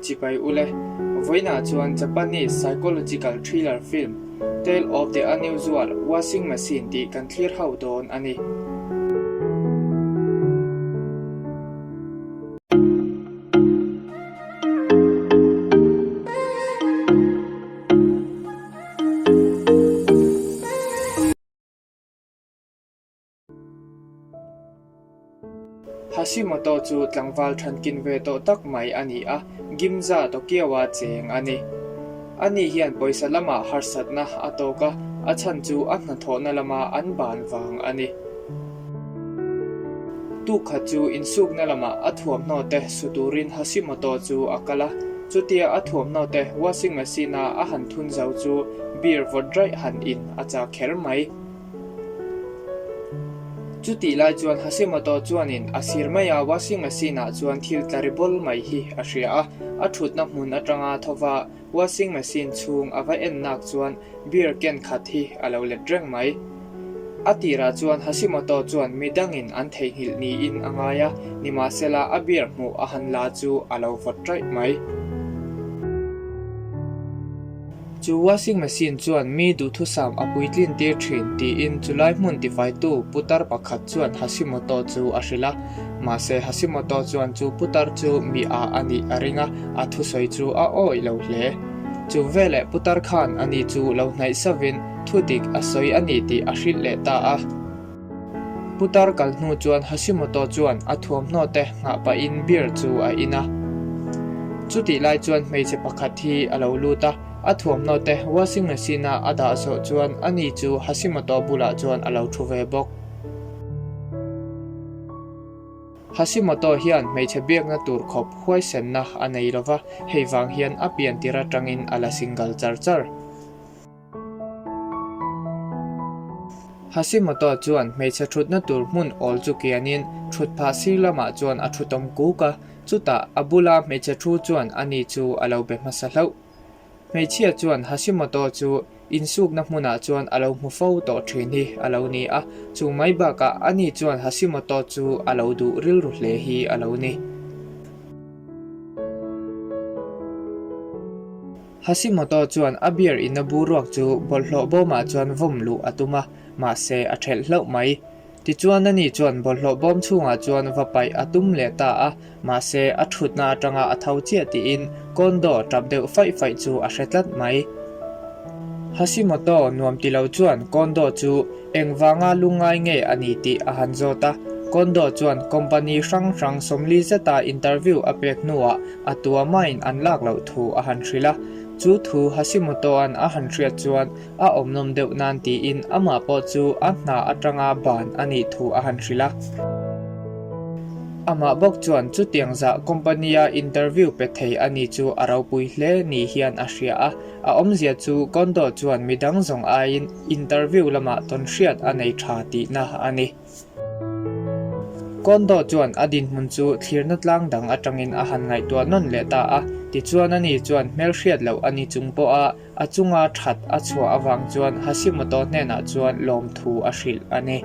Chibai ule, Vawiinah chuan Japanese psychological thriller film Tale of the Unusual Washing Machine tih kan thlir ho dawn a ni. Hashimoto chu tlangval thankin ve tawh tak mai a ni a, Ginza, Tokyo-a cheng a ni. Ani hian pawisa lamah harsatna a tawk a, a chhan chu a hnathawhna lama an ban vang a ni. Tuk khat chu insukna lamah a thuamhnaw te su turin Hashimoto chu a kal a, chutia a thuamhnaw te washing machine-a a han thun zo chu beer vawt raih han in a chak kher mai. Chutih lai chuan Hashimoto chuanin a sir maia washing machine ah chuan thil tla ri bawl mai hi a hria a, a thutna hmun atanga thova washing machine chhung a va en nak chuan beer can khat hi a lo let reng mai. A tirah chuan Hashimoto chuan mi dangin an theihnghilh niin a ngai a, nimahsela a beer hmuh a han la chu a lo vawt raih mai. Chu washing machine chuan mi duhthusam a puitlin tir thin tiin chulai hmun tifaitu putar pakhat chuan Hashimoto chu a hrilh a. Mahse Hashimoto chuan chu putar chu mi a a nih a ring a, a thusawi chu a awih lo hle. Chu veleh putar khan ani chu lo hnaih savin thudik a sawi a ni tih a hrilh leh ta a. Putar kal hnu chuan Hashimoto chuan a thuamhnaw te nghah pahin beer chu a in a. Chutih lai chuan hmeichhe pakhat hi a lo lut a, a thuamhnaw te washing machine a a dah zawh chuan ani chu Hashimoto bulah chuan a lo thu ve bawk. Hashimoto hian hmeichhe biakna tur khawp huaisenna a nei lova, hei vang hian a pian tir atangin a la single char char. Hashimoto chuan hmeichhe thutna tur hmun awl chu kianin thut phah sir lamah chuan a thu tawm kuk a, chutah a bula hmeichhe thu chuan ani chu a lo be hmasa hlauh. Hmeichhia chuan Hashimoto chu insukna hmunah chuan a lo hmu fo tawh thin hi a lo ni a, chu mai bakah ani chuan Hashimoto chu a lo duh rilru hle hi a lo ni. Hashimoto chuan a beer inna buruak chu bawlhhlawh bawmah chuan vawm luh a tum a, mahse a thelh hlauh mai. Tichuan ani chuan bawlhhlawh bawm chhungah chuan va paih a tum leh ta a, mahse a thutna atanga a tho chiah tiin Kondo tap deuh faih faih chu a hre tlat mai. Hashimoto nuam ti lo chuan Kondo chu engvanga lungngai nge a ni tih a han zawt a, Kondo chuan company hrang hrang 40 zeta interview a pek hnuah A tuamain an lak loh thu a han hrilh a, chu thu Hashimoto-a'n a han hriat chuan a awmnawm deuh nan tiin amah pawh chu a hna atanga ban a nih thu a han hrilh a. Amah bawk chuan chutiang zah company-a interview pe thei a ni chu a ropui hle ni hian a hria a, a awmzia chu Kondo chuan midang zawng aiin interview lamah tawnhriat a nei tha tihna a ni. Kondo chuan a dinhmun chu thlirna tlang dang atangin a han ngaihtuah nawn leh ta a, tichuan ani chuan hmelhriat loh a ni chung pawha a chunga that a chhuah avang chuan Hashimoto hnenah chuan lawmthu a hrilh a ni.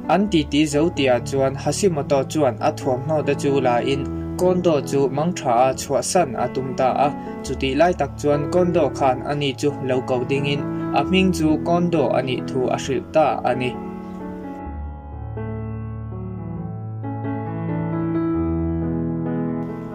An titi zo tihah chuan Hashimoto chuan a thuamhnaw te chu la in Kondo chu mangtha a chhuahsan a tum ta a, chutih lai tak chuan Kondo khan ani chu lo ko dingin a hming chu Kondo a nih thu a hrilh ta a ni.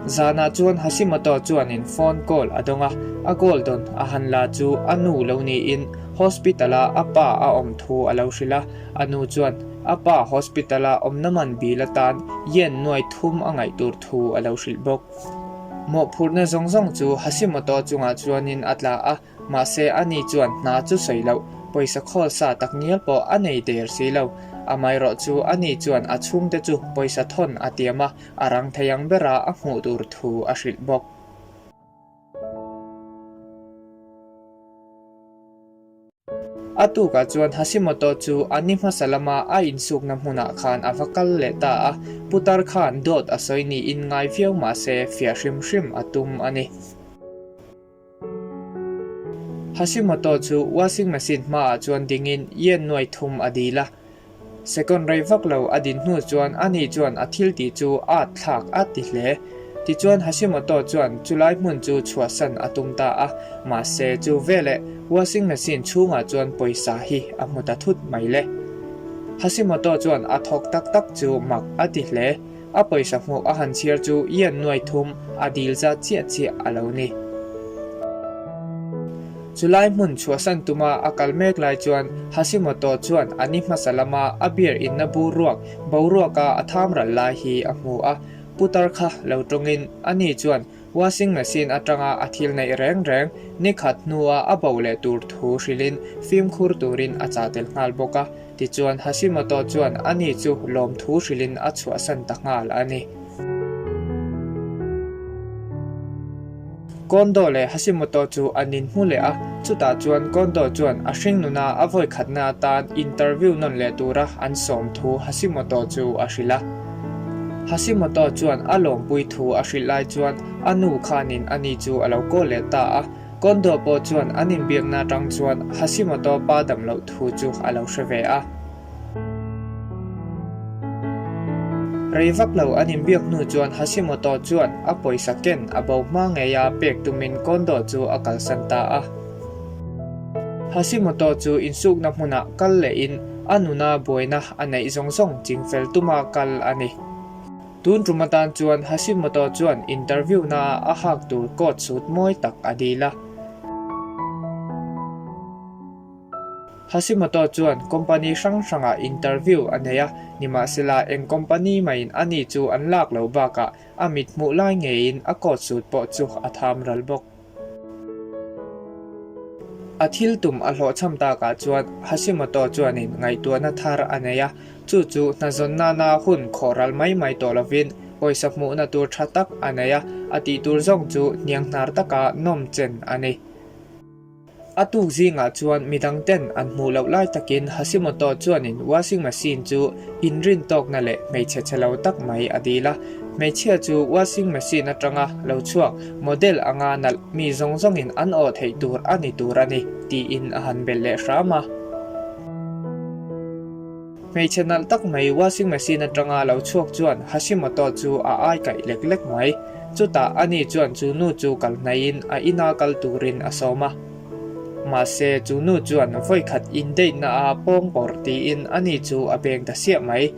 Zanah chuan Hashimoto chuanin phone call a dawng a, a call dawn a han la chu a nu lo niin hospital-a a pa a awm thu a lo hrilh a, a nu chuan a pa hospital-a awmna man bil atan yen nuai thum a ngaih tur thu a lo hrilh bawk. Mawhphurhna zawng zawng chu Hashimoto chungah chuanin a tla a, Mahse ani chuan hna chu sawi loh, pawisa khawl sa tak ngial pawh a nei der si lo. Amaherawh chu ani chuan a chhungte chu pawisa thawn a tiam a, a rang thei ang bera a hmuh tur thu a hrilh bawk. A tukah chuan Hashimoto chu a ni hmasa lama a insukna hmunah khan a va kal leh ta a, putar khan dawt a sawi niin ngai viau mahse fiah hrim hrim a tum a ni. Hashimoto chu washing machine hmaah chuan dingin yen nuai thum a dil a. Second rei vak lo a din hnu chuan ani chuan a thil tih chu at thlak a ti hle. Tichuan Hashimoto chuan chulai hmun chu chhuahsan a tum ta a, mahse chu veleh washing machine chhungah chuan pawisa hi a hmu ta thut mai le. Hashimoto chuan a thawk tak tak chu mak a ti hle. A pawisa hmuh a han chhiar chu yen nuai thum a dil zat chiah chiah a lo ni. Chulai hmun chhuahsan tuma a kal mek lai chuan Hashimoto chuan a ni hmasa lama a beer inna bur ruak boruaka a tham ral lai hi a hmu a. Putar kha lo tawngin ani chuan washing machine atanga a thil neih reng reng ni khat hnua a bo leh tur thu hrilhin fimkhur turin a chah tel nghal bawk a. Tichuan Hashimoto chuan ani chu lawmthu hrilhin a chhuahsan ta nghal a ni. Kondo leh Hashimoto chu an inhmu leh a, chutah chuan Kondo chuan a hringnuna a vawikhatna atan interview nawn leh tura an sawm thu Hashimoto chu a hrilh a. Hashimoto chuan a lawmpui thu a hrilh lai chuan a nu khanin ani chu a lo call leh ta a, Kondo pawh chuan an inbiakna atang chuan Hashimoto pa dam loh thu chu a lo hre ve a. Rei vak lo an inbiak hnu chuan Hashimoto chuan a pawisa ken a bo hma ngei a pek tumin Kondo chu a kalsan ta a. Hashimoto chu insukna hmunah kal lehin a nuna buaina a neih zawng zawng chingfel tuma kal a ni. Tun tum atan chuan Hashimoto chuan interview naah a hak tur coat suit mawi tak a dil a. Hashimoto chuan company hrang hrangah interview a nei a, nimahsela eng company mahin ani chu an lak loh bakah a mit hmuh lai ngeiin a coat suit pawh chu a tham ral bawk. A thil tum a hlawhchham takah chuan Hashimoto chuanin ngaihtuahna thar a nei a, chu chu hnazawn nana hun khawh ral mai mai tawh lovin pawisa hmuhna tur tha tak a nei a, a tih tur zawng chu hnianghnar taka nawm chen a ni. A tuk zingah chuan midang ten an hmuh loh lai takin Hashimoto chuanin washing machine chu inrin tawkna leh hmeichhe chhe lo tak mai a dil a. Hmeichhia chu washing machine atanga lo chhuak model anga nalh mi zawng zawngin an awh theih tur a ni tur a ni tiin a han belh leh hram a. Hmeichhe nalh tak mai washing machine atanga lo chhuak chuan Hashimoto chu a ai kaih lek lek mai. Chutah ani chuan chu nu chu kal hnaihin a ina kal turin a sawm a. Mahse chu nu chuan vawikhat in date na a pawng pawrh tiin ani chu a beng ta siah mai.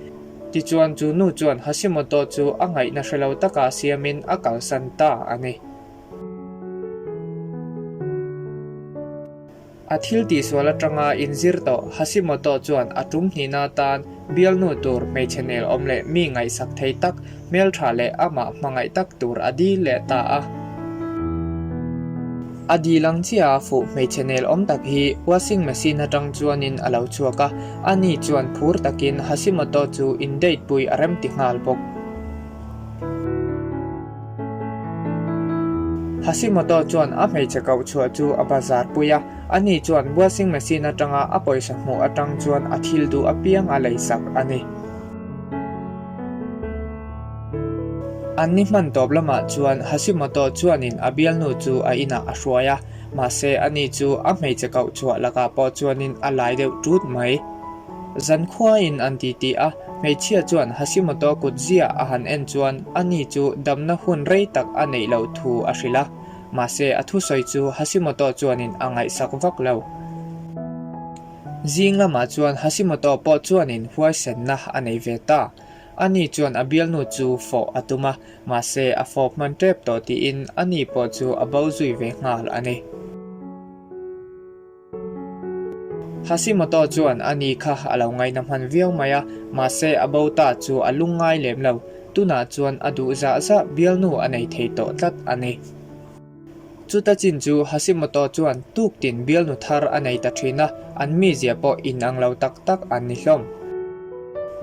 Tichuan chu nu chuan Hashimoto chu a ngaihna hrelo taka siamin a kalsan ta a ni. A thil tihsual atanga inzir tawh Hashimoto chuan a tum hnihna atan bialnu tur hmeichhe nel awm leh mi ngaihsak thei tak, hmeltha leh amah hmangaih tak tur a dil leh ta a. A dil ang chiah a fuh hmeichhe nel awm tak hi washing machine atang chuanin a lo chhuak a, ani chuan phur takin Hashimoto chu in date pui a remti nghal bawk. Hashimoto chuan a hmeichhe koh chhuah chu a bazar pui a, ani chuan washing machine atanga a pawisa hmuh atang chuan a thil duh apiang a leisak a ni. An ni hman tawp lamah chuan Hashimoto chuanin a bialnu chu a inah a hruai a, mahse ani chu a hmeichhe koh chhuah lakah pawh chuanin a lai deuh tut mai. Zankhuain an titi a, hmeichhia chuan Hashimoto kut zia a han en chuan ani chu damna hun rei tak a neih loh thu a hrilh a, mahse a thusawi chu Hashimoto chuanin a ngaihsak vak lo. Zing lamah chuan Hashimoto pawh chuanin huaisenna a nei ve ta. Ani chuan a bialnu chu fawh a tum a, mahse a fawp hman tep tawh tiin ani pawh chu a bo zui ve nghal a ni. Hashimoto chuan a ni kha a lo ngaina hman viau mai a, mahse a bo ta chu a lungngai lem lo. Tunah chuan a duh zah zah bialnu a nei thei tawh tlat a ni. Chuta chin chu Hashimoto chuan tuktin bialnu thar a nei ta thin a, an mizia pawh inang lo tak tak an ni hlawm.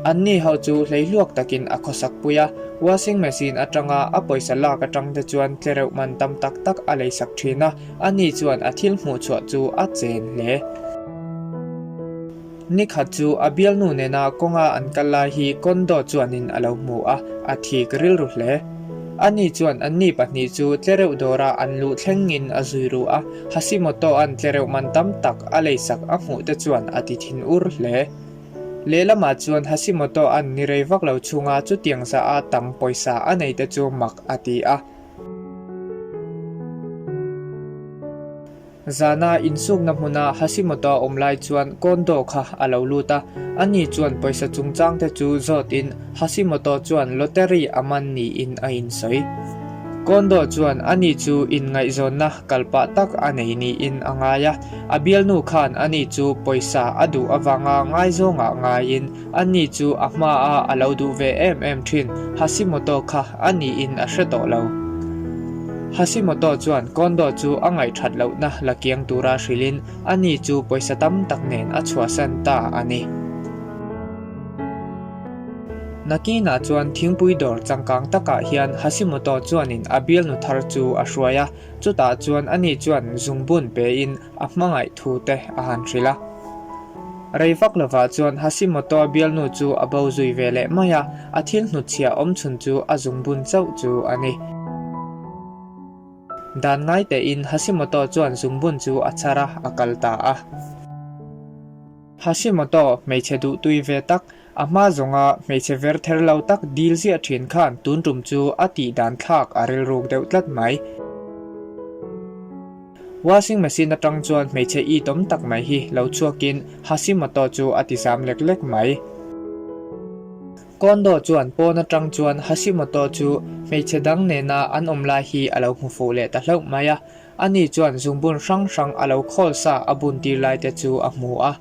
Anni ho chu hleihluak takin a khawsak pui a, washing machine atanga a pawisa lak atang te chuan tlereuh man tam tak tak a leisak thin a, ani chuan a thil hmuh chhuah chu a chen hle. Nikhat chu a bialnu nena kawnga an kal lai hi Kondo chuanin a lo hmu a, a thik rilru hle. Ani chuan anni pahnih chu tlereuh dawra an luh thlengin a zui ru a, Hashimoto-a'n tlereuh man tam tak a leisak a hmuh te chuan a ti thinur hle. Lehlamah chuan Hashimoto-a'n ni rei vak lo chhunga chutiang zah a tam pawisa a nei te chu mak a ti a. Zana insukna hmuna Hashimoto a awm lai chuan Kondo kha a lo lut a, ani chuan pawisa chungchangte chu zawtin Hashimoto chuan lottery a man niin a insawi. Kondo chuan ani chu inngaihzawnna kalpah tak a nei niin a ngai a, a bialnu khan ani chu pawisa a duh avanga ngaizawngah ngaiin ani chu a hmaa a lo duh ve em em thin Hashimoto kha a niin a hre tawh lo. Hashimoto chuan Kondo chu a ngaihthat lohna la kiang tura hrilhin ani chu pawisa tam tak nen a chhuahsan ta a ni. Nakinah chuan thingpui dawr changkang takah hian Hashimoto chuanin a bialnu thar chu a hruai a, chutah chuan ani chuan zungbun pein a hmangaih thu te a han hrilh a. Rei vak lovah chuan Hashimoto a bialnu chu a bo zui ve leh mai a, a thil hnutchhiah awmchhun chu a zungbun chauh chu a ni. Dan ngai tein Hashimoto chuan zungbun chu a chhar a, a kal ta a. Hashimoto, hmeichhe duhtui ve tak, a hma zawnga hmeichhe ver ther lo tak dil ziah thin khan tun tum chu a tih dan thlak a rilruk deuh tlat mai. Washing machine atang chuan hmeichhe itawm tak mai hi lo chhuakin Hashimoto chu a ti zam lek lek mai. Kondo chuan pawn atang chuan Hashimoto chu hmeichhe dang nena an awm lai hi a lo hmu fuh leh ta hlauh mai a. Ani chuan zungbun hrang hrang a lo khawl sa a bun tir lai te chu a hmu a.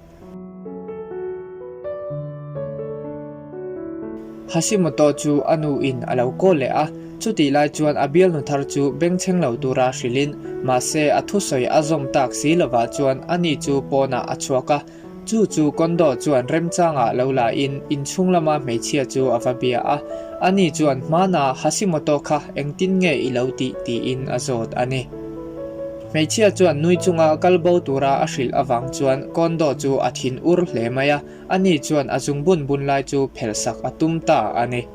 Hashimoto chu a nu in a lo kawl leh a, chutih lai chuan a bialnu thar chu bengchheng lo tura hrilhin, mahse a thusawi a zawm tak si lovah chuan ani chu pawnah a chhuak a. Chu chu Kondo chuan remchangah lo la in inchhung lama hmeichhia chu a va bia a, ani chuan hmana Hashimoto kha engtin nge i lo tih tiin a zawt a ni. Hmeichhia chuan nui chunga kal bo tura a hrilh avang chuan Kondo chu a thin ur hle mai a, ani chuan a zungbun bun lai chu phelhsak a tum ta a ni.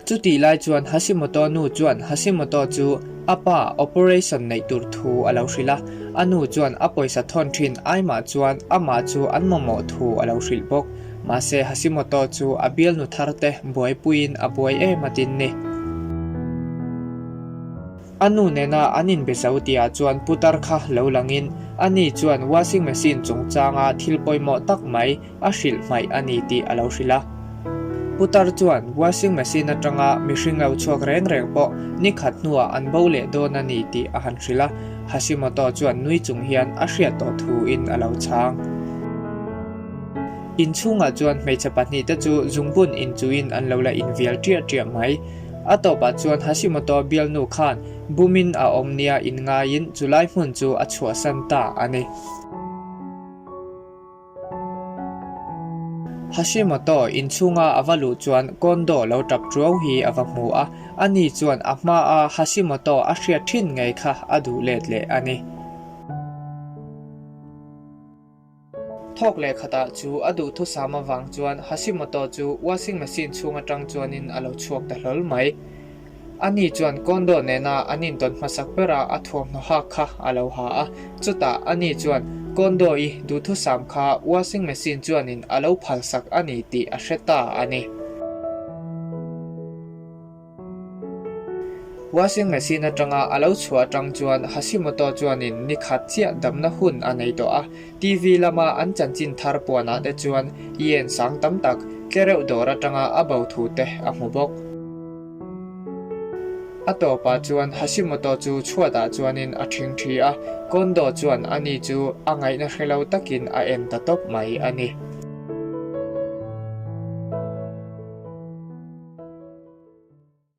Chutih lai chuan Hashimoto nu chuan Hashimoto chu a pa operation neih tur thu a lo hrilh a, a nu chuan a pawisa thawn thin aimah chuan amah chu an mamawh thu a lo hrilh bawk. Mahse Hashimoto chu a bialnu thar te buaipuiin a buai em atin ni. A nu nena an inbe zo tihah chuan putar kha lo langin ani chuan washing machine chungchanga thil pawimawh tak mai a hrilh hmaih a ni tih a lo hrilh a. Putar chuan washing machine atanga mihring lo chhuak reng reng pawh ni khat hnuah an bo leh dawn a ni tih a han hrilh a, Hashimoto chuan nui chung hian a hriat tawh thuin a lo chhang. Inchhungah chuan hmeichhe pahnihte chu zungbun inchuhin an lo la invial ṭiah ṭiah mai. A tawpah chuan Hashimoto bialnu khan bumin a awm nia inngaiin chulai hmun chu a chhuahsan ta a ni. Hashimoto inchhunga a va luh chuan Kondo lo tap ṭuau hi a va hmu a, ani chuan a hmaa Hashimoto a hriat ṭhin ngei kha a duh let leh a ni. Thawk leh khatah chu a duhthusam avang chuan Hashimoto chu washing machine chhung atang chuanin a lo chhuak ta hlawl mai. Ani chuan Kondo nena an intawn hmasak bera a thuamhnaw hak kha a lo ha a, chutah ani chuan Kondo-i duhthusam kha washing machine chuanin a lo phalsak a ni tih a hre ta a ni. Washing machine atanga a lo chhuah atang chuan Hashimoto chuanin ni khat chiah damna hun a nei tawh a, TV lama an chanchin thar puanah te chuan yen sang tam tak tlereuh dawr atanga a bo thu te a hmu bawk. A tawpah chuan Hashimoto chu chhuatah chuanin a ṭhingṭhi a, Kondo chuan ani chu a ngaihna hre lo takin a en ta tawp mai a ni.